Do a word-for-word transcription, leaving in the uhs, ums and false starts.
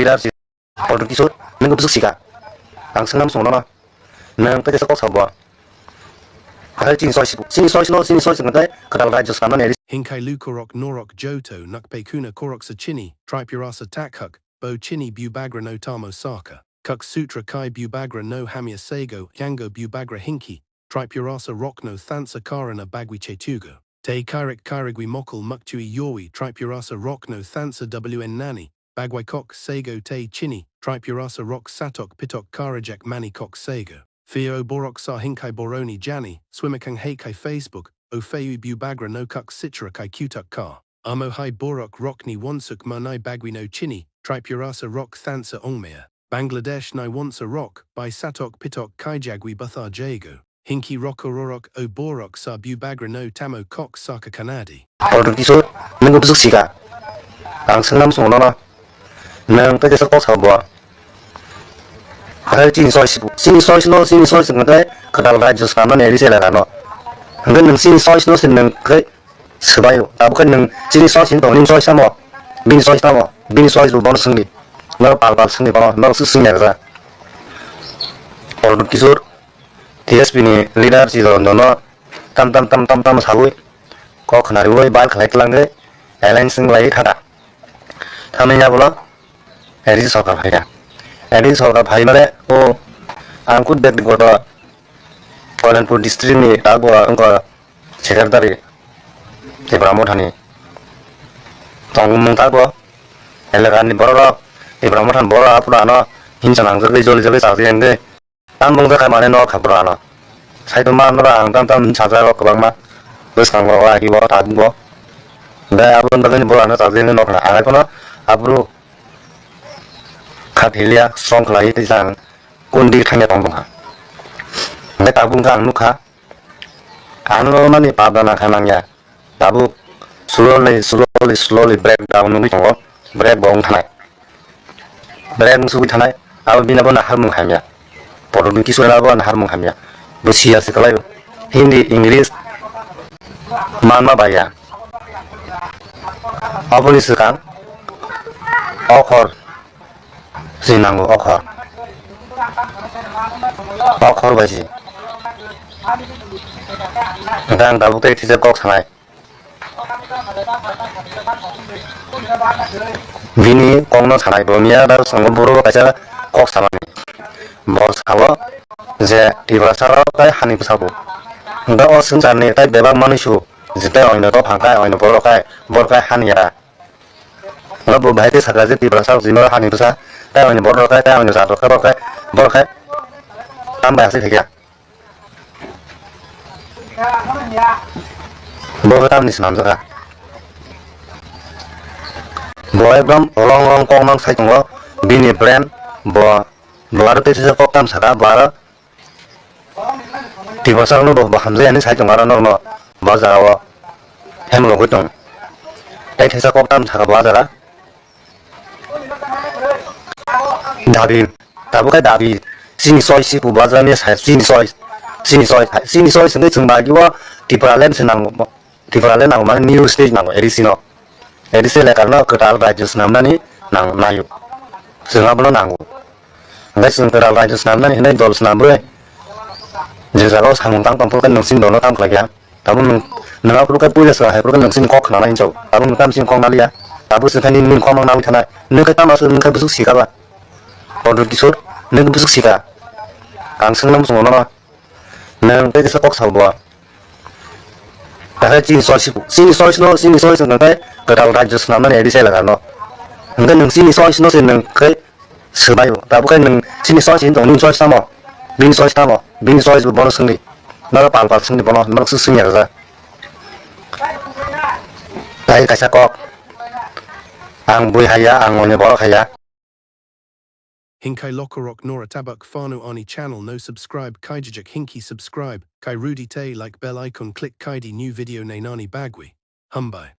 Leader si Pradyot Kishore, nwng bwswk sika? Ang swngnam swngo nono. Nwng tei kaisa kok sabo. Hai chini choice, chini choice no, chini choice nwng tei kwtal rajyo swnamnani. Hinkhai lukurok norok joto nukpaikhuna koroksa chini Tripurasa takhuk, bo chini bubagra no tamo saka. Kuk sutra kai bubagra no hamya sego, yango bubagra hinki, Tripurasa rokno thansa karana bagwi chetugo. Tei kairik kairigwi mokol muktwi yowi Tripurasa rokno thansa W N nani, bagwi kok sego tei chini, Tripurasa rok satok pitok karajak mani kok sego. Phio borok sa hinkhai boroni jani, swimakang heikhai Facebook, o phaiwi bubagra no kuk sitra kai kutuk ka. Amo hai borok rokni wonsuk manai bagwi no chini, Tripurasa rok thansa ongmaya. Bangladesh nai wonsa rok, bai satok pitok kaijagwi batha jago. Hinki roko rorok o borok sa bubagra no tamo kok saka kanadi. Pradyot Kishore, nwng bwswk sika? Ang swngnam swngo nono. Nwng tei kaisa kok sabo. Hai chini choice, chini choice no, chini choice nwng tei kwtal rajyo swnamnani ri se laga no. Hwnkhe nwng chini choice no se nwng khe swbaio. Tabuk khe nwng chini choice hinwi tongo, nini choice tamo? Bini choice tamo? Bini choice bo bono swngdi. Norok pal pal swngdi bono, norok swk swngya rwja. Pradyot Kishore, T S P ni leader Chittaranjan no tam tam tam tam tam sawi kok khnariwi bai khlai tlangwi alliance wng lai thada. Thangni yagulo A D C sorkar phaiya. A D C sorkar phaimare o ang kut bek goto Kalanpur district ni tabuk wngkha secretary Tipra Mothani tongmung tabuk elakani borok rok Tipra Mothani borok aphuru ano hinsa nangjagwi joli jagwi chajagwi wngwi. Ang bung kha mane no kha bwrano. Sai to ma nora ang tam tam sajak rok kwbangma. Bwskango wa hi bo ta bo. Dai abo bagani bwrano ta jeni no kha. Ang kono abru kha philia song khlai tei jang kundi thangya tong bung kha. Dai ta bung kha ang nukha. Ang no mani pa dana kha nangya. Tabuk slowly, slowly, slowly breakdown wngwi tongo. Break bo wng thanai. Break wng sugwi thanai. Abo bini abo naharmung hamya. Pradyot Kishore abo naharmung hamya. Bo siya se kwlaio. Hindi, English manma baiya. Aboni swkang okhor si nango, okhor. Okhor bai si. Hwnkhe ang tabuk tei thwijak kok sanai. Bini kokno sanai bo miya da songo boro kaisa kok samani. Bo sao je Tiprasa rok tai hani bwsabo. Hwnkhe o swngcharni tai bebak manwi su je tai oino dophang khai oino borok khai borok khai hani ya. Hwnkhe bo bahai khe sakha je Tiprasa rok jima hani bwsa tai oino borok khai tai oino jat rok khai borok khai borok khai tam bai aswk khaikha. Bo khe tamni swnamjakha. Bo ekdom wrong wrong kok nang sai tongo. Bini brain bo, bo aro tei kok tam saka, bo aro Tiprasa rokno bo, bo hamjai ani sai tongo aro norokno bo jagao hem rogwi tong. Tei theisa kok tam saka bo ah jaga. Dabi, tabuk khe dabi. Chini choice si bubagra ni sai, chini choice, chini choice, chini choice hwnwi chwng bagwi o Tipraland se nango, Tipraland nango mane new state nango A D C no. A D C lekar no kwtal rajyo swnamnani nang nayo. Chwng abono nango. Hwnkhe chwng kwtal rajyo swnamnani hwnwi dol swnamwi je jagao samung tang tong phuru khe nwng chini dolno tamo khlai kha. Tabuk nwng, nwng aphuru khe puila se hai phuru khe nwng chini kok khna nai hinwi sao. Tabuk nwng tamo chini kok naliya. Tabuk se khe nini, nini kok no nawi thanai. Nwng khe tamo aswk nwng khe bwswk sika ba? Pradyot Kishore, nwng bwswk sika? Ang swngna muchungo nono. Nwng tei kisa kok sao bo. Tahai chini choice, chini choice no, chini choice no khe kwtal rajyo swnamnani A D C laga no. Hwnkhe nwng chini choice no se nwng khe swbaio. Tabuk khe nwng chini choice hinwi tongo, nini choice tamo? Bini choice tamo? Bini choice bo bono swngdi. Norok pal pal swngdi bono, norok swk swngya rwjak. Tai kaisa kok. Ang bui haiya, ang oni borok haiya. Hinkhai lokorok nora tabuk phano ani channel no subscribe kaijajak hinki subscribe, kai rwdi tei like bell icon click kaidi new video nainani bagwi. Hambai.